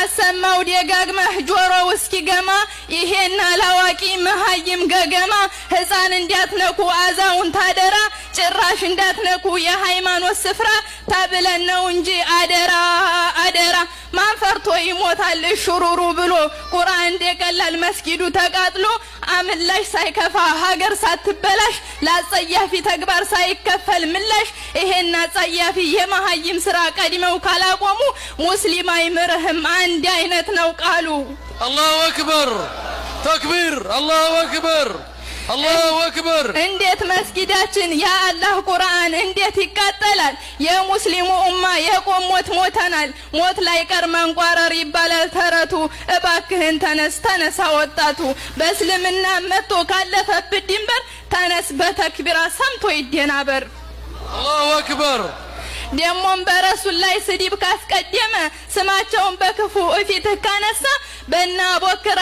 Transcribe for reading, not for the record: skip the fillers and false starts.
አሰማው ደጋግመህ ጆሮው እስኪገማ። ይሄን አላዋቂ መሀይም ገገማ፣ ሕፃን እንዳትነኩ አዛውንት አደራ፣ ጭራሽ እንዳትነኩ የሃይማኖት ስፍራ ተብለን ነው እንጂ አደራ አደራ። ማን ፈርቶ ይሞታል እሹሩሩ ብሎ? ቁርአን እንደቀላል መስጊዱ ተቃጥሎ፣ አምላሽ ሳይከፋ ሀገር ሳትበላሽ፣ ለአጸያፊ ተግባር ሳይከፈል ምላሽ፣ ይሄን አጸያፊ የመሀይም ስራ ቀድመው ካላቆሙ ሙስሊም አይምርህም፣ አንድ አይነት ነው ቃሉ። الله أكبر! تكبير! الله أكبر! الله أكبر! እንዴት መስጊዳችን የአላህ ቁርአን እንዴት ይቃጠላል? የሙስሊሙ ኡማ የቆም ሞት ሞተናል። ሞት ላይ ቀር መንቋረር ይባላል ተረቱ። እባክህን ተነስ ተነሳ ወጣቱ፣ በእስልምና መጥቶ ካለፈብህ ድንበር፣ ተነስ በተክቢራ ሰምቶ ይደናበር። الله أكبر! ደሞም በረሱል ላይ ስድብ ካስቀደመ፣ ስማቸውን በክፉ እፊትህ ካነሳ በና ቦክራ